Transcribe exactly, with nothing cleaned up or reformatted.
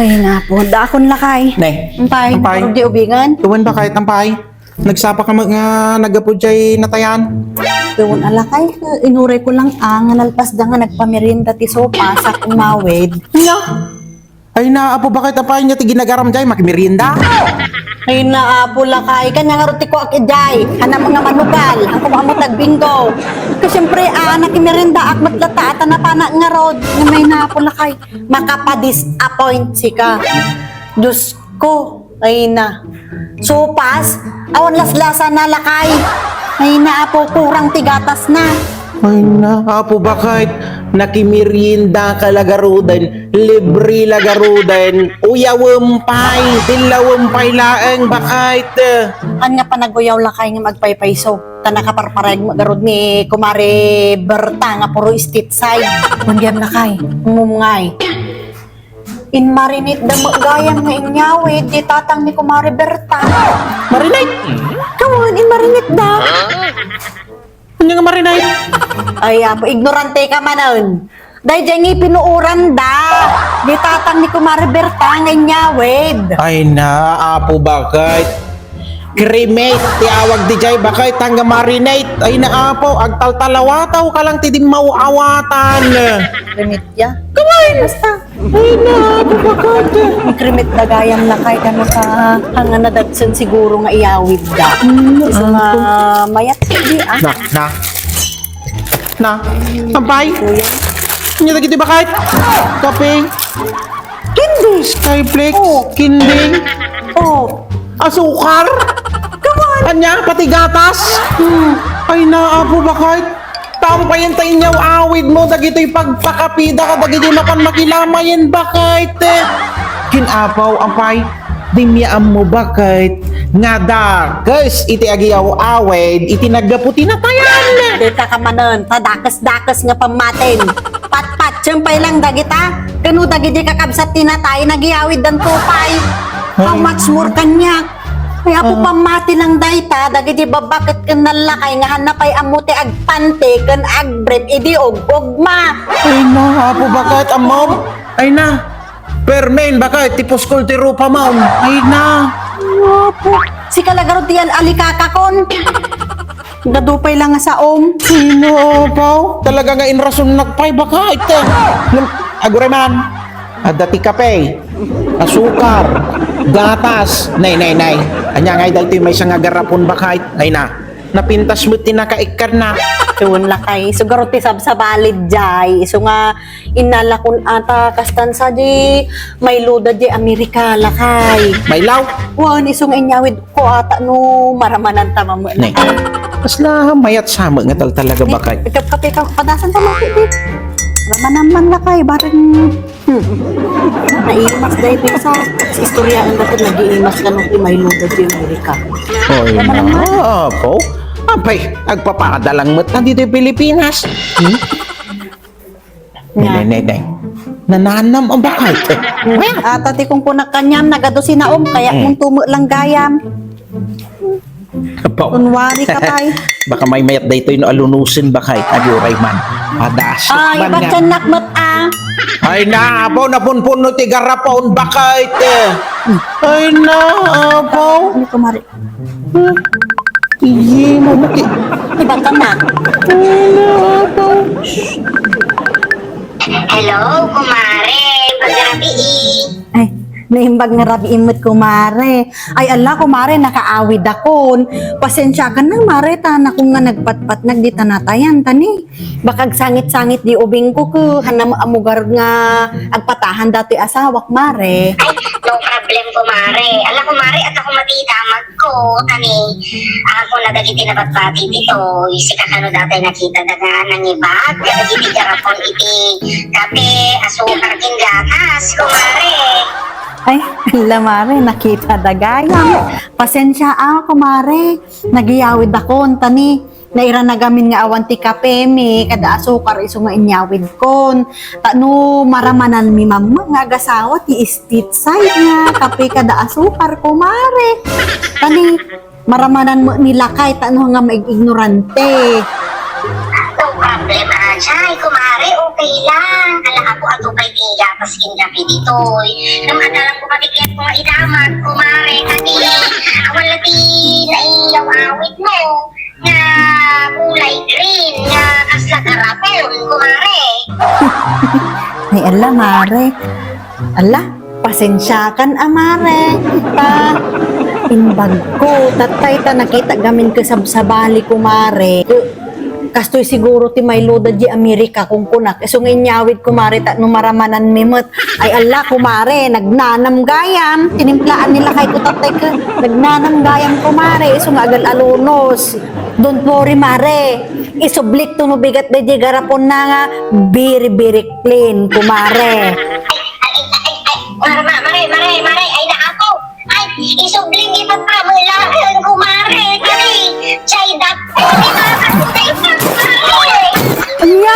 Ay, napo. Dakon, lakay. Ne. Ampay, Ampay. Parang di ubingan. Tuwan, bakay, ampay. Nagsapa ka nga nagapu jay natayan. Tuwan, a, lakay. Inuray ko lang, ah, nga nalpas da nga nagpamerienda ti sopas, sak umawid. Nya? Ay na, apo, bakit, ampay, nya ti ginagaram jay, makimerienda? Ay na, apo, lakay. Kanya nga roti ko ak ijay. Hanam nga manugal. Ako mo amo tagbinggo. Kasi siyempre, ah, nakimerienda ak met lata, ata napana nga rod. Nga may na, apo, lakay. Makapa-disappoint sika. Diyos ko, ay na. Sopas, awan laslasa na, lakay. Ay na, apo, kurang ti gatas na. Ay na, apo, bakit? Nakimerienda ka la garuden, libre la garuden, uyawem pay, tillawem pay laeng, bakit? Haan nga panaguyaw, lakay, nga agpaypayso. Ta nakaparparayag met garud ni Kumare Berta nga puro street side. Manggem, lakay. Ngumngay. Inmarinate da met gayam nga inyawid di tatang ni Kumare Berta. Marinate? Kawan, inmarinate da. Ania nga marinate? Ay, apo, ignorante ka manen. Daydiay nga ipinuoran da. Di tatang ni Kumare Berta nga inyawid. Ay na, apo, bakit? Cremate ti awag dijay, bakay, tangga marinate. Ay na, apo, agtaltalawataw ka lang ti dimmaw-awatan. Cremate ya? Kaway! Basta. Ay na, apo, bakit? Cremate da gayam, lakay, kano ka, hanga na datsun siguro nga iyawid da. Hmm, so, nga, apo. Mayat, di, ah. Na, na. Na, ampay. Kuya. Ania dagiti, bakit? Kape. Candy. Skyflakes. Oh. Candy. Oh. Asukar. Kawan. Ania, pati gatas. Hmm. Ay na, apo, bakit? Tampayen ta inyaw-awid mo, dagitoy pagpakapida, kadagitoy mapan makilamayen, bakit? Kin apaw, ampay. Dimya ammo, bakit? Nga dakes iti agiyaw-awid iti naggapu ti natayan. Dita ka manen, ta dakes-dakes nga pammatin. Patpatiem pay lang dagita. Kano dagiti kakabsat ti natay, nagyawid danto pay. How much more kaniak? Ay, apo, pammati lang dayta, dagiti babakket ken nallakay nga hanna pay ammo ti agpanti ken agbrief idi ug-ugma. Ay na, apo, bakit, ammo? Ay na. Permen, bakit? Ti puskol ti rupa, ma'am. Ay na. Apo, sika la garud ti yan alikakakon. Gadupay lang nga saom. Sino, apaw? Talaga nga inrasonnak pay, bakit? Aguray man. Adda ti kape, asukar, gatas. Nay, nay, nay. Ania ngay daytoy maysa nga garapon, bakit? Ay na. Napintas met ti nakaikkanna. Wen, lakay. Isu garud ti sabsabalid jay. Isu nga innalakon ata kastan sa di Milo da di Amerika, lakay. Milo? Wen, isu nga inyawid ko ata no maramanan ta mamuna. Ne. Kasla mayat sa met nga tal talaga, bakit? Kapkape ka, padasan ta mamuna. Ramanan man, lakay, bareng Hmm. Naimas daytoy sa, sa istorya ang dapat nag-iimas ka nung ti Milo da di Amerika. Oy, na, apo. Apay, agpapada lang met na dito Pilipinas. Hmm? Nga. Ne, ne, ne, ne. Nananam ang bakal. Ata ti kung kunak kanyam, nagado sinaom, kaya kung tumo lang gayam. Apo. Kunwari ka, pay. Baka maymayat daytoy no alunusen, bakay. Aguray man. Adaas. Ay, man nga. Ba't siya nakmat, ah? Ay na, apo, napunpuno ti garapon, bakay, te. Ay na, apo. Ano, kumari? Iye, mabuti. Diba ka na? Ay na, apo. Hello, kumare. Pagrabii. Ay, naimbag nga rabii met, kumare. Ay, ala, kumare, nakaawid akon. Pasensya ka na, mare, ta nakon nga nagpatpatnag di tanatayan, tani. Baka agsangit-sangit di ubing ko, ko, hanam amugar nga agpatahan dati asawak, mare. Ay, no problem, kumare. Ala, kumare, at ako matita, mag- ko, kani, ako na dagiti nabati ditoy, sika kano datay nakita da nga nangibag, kadagiti garapon iti kape, asukar, ken gatas, kumare. Ay, ala, mare, nakita da gayam. Pasensya a, kumare. Nagyawid akon, tani. Nairana gamin nga awan ti kape mi, kada asukar isu nga inyawidkon. Ta no maramanan mi mamma nga agasawa ti street side nga kape kada asukar, kumare. Tani, maramanan mo ni lakay, ta no nga maig-ignorante. No problem, ajay, kumare, okay. Kailan? Ala, ako, ato pay ti gatas ken kape ditoy. Ngem adda lang ko pati kayat ko nga idamag, kumare, kadi. Awan la ti naiyaw-awit mo nga kulay green, nga kasla garapon, kumare. Ay, ala, mare. Ala, pasensiakan a, mare. Ta, imbag ko, tatay ta nakita gamin kasabsabali, kumare. Kastoy siguro ti mayloda di Amerika, kunkunak. Isu nga inyawid, kumare, ta no maramananmi met. Ay, ala, kumare, nagnanam gayam. Tinimplaan nila kay ko, tatay ko. Nagnanam gayam, kumare. Isu nga agal-alunos. Don't worry, mare. Isublik to no bigat da di garapon na nga very, very clean, kumare. Ay, ay, ay, ay, ay, mare, mare, mare, mare, ay, naapo. Ay, isubling ipapamulakan, kumare. Kari, chay dapto, di ba? Ay, kumare. Anya?